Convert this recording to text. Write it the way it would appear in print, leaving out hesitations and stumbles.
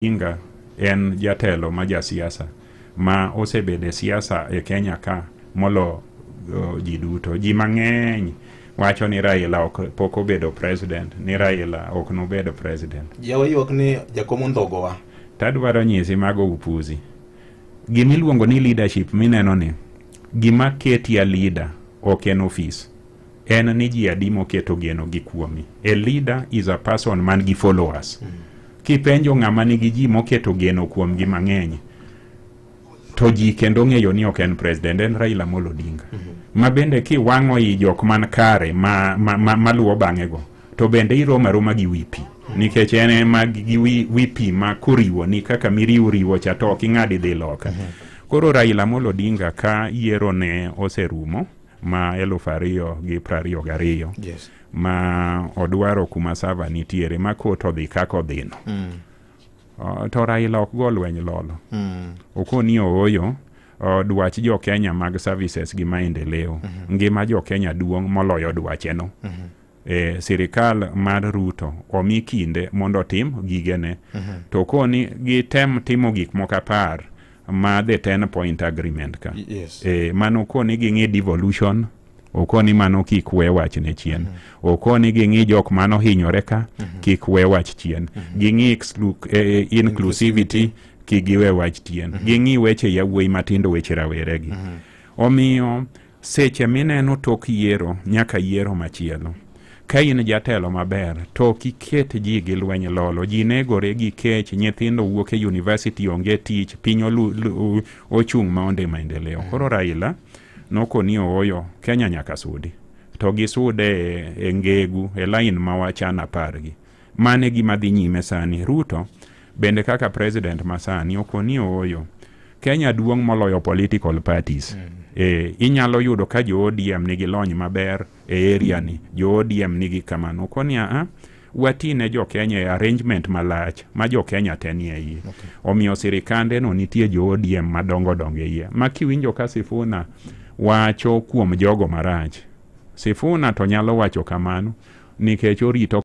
Odinga en jatelo ma jasiasa ma osebedo e siasa e Kenya ka molo ji duto. Ji mang'eny wacho ni Raila ok pok obedo president, ni Raila ok nobedo president. Jawa ywak ni jakom ondhogowa. Tadwaro nyisi mago upuzi. Gimiluongo ni leadership mineno ni gima keti a leader ok en office. En ni ji adi moketo geno gi kuomi. A leader is a person man gi followers. Kipenjo ng'ama nigi ji moketo geno kuomgi mang'eny, to ji kendo ong'eyo ni ok en president, en Raila Amolo Odinga. Ma bende kiwang'o i jok man kare ma luwo bang'e go, to bende iromo aroma gi wi pi. Nikech en ema gi wi pi ma koriwo ni kaka miriwo riwo cha to ok ing'ad idhi loka. Koro Raila Amolo Odinga ka yiero ne oserumo ma 2022 ma odwaro kuma Sava nitiere ma kot odhi kaka odhino. To Raila ok go lweny lolo. Okoni ooyo, dwach jo Kenya mag services gi maendeleo. Ngima jo Kenya duong' moloyo dwache no. Sirikal mar Ruto omi kinde mondo otim gigene. To koni gitem timo gik moko 10 ma the 10 point agreement ka. Mano koni ging'i devolution, okoni mano kik we wachne chien. Okoni ging'i jok manohinyore ka, kik we wach chien. Ging'i inclusivity, kik giwe wach chien. Ging'i weche yawuoyi matindo, weche raweregi. Omiyo seche mineno tok yiero nyaka yiero machielo. Ka in jatelo maber to ok iket ji gi lweny lolo. Ji negore gi kech, nyithindo wuok e university onge tich, piny ochung' maonge maendeleo. Koro Raila nokoni ooyo, Kenya nyaka sudi. To gisude e ngegu, e line ma wachano 10 gi. Mano e gima dhi nyime sani. Ruto bende kaka president masani okoni ooyo. Kenya duong' moloyo political parties. Inyalo yudo ka jo ODM nigi lony maber e area ni, jo ODM nigi kamano. Okoni a wati ne jo Kenya e arrangement malach ma jo Kenya te nie iye. Omiyo sirikande no nitie jo ODM madongo dongo e iye. Ma kiwinjo ka Sifuna wacho kuom jogo marach, Sifuna to nyalo wacho kamano nikech orito.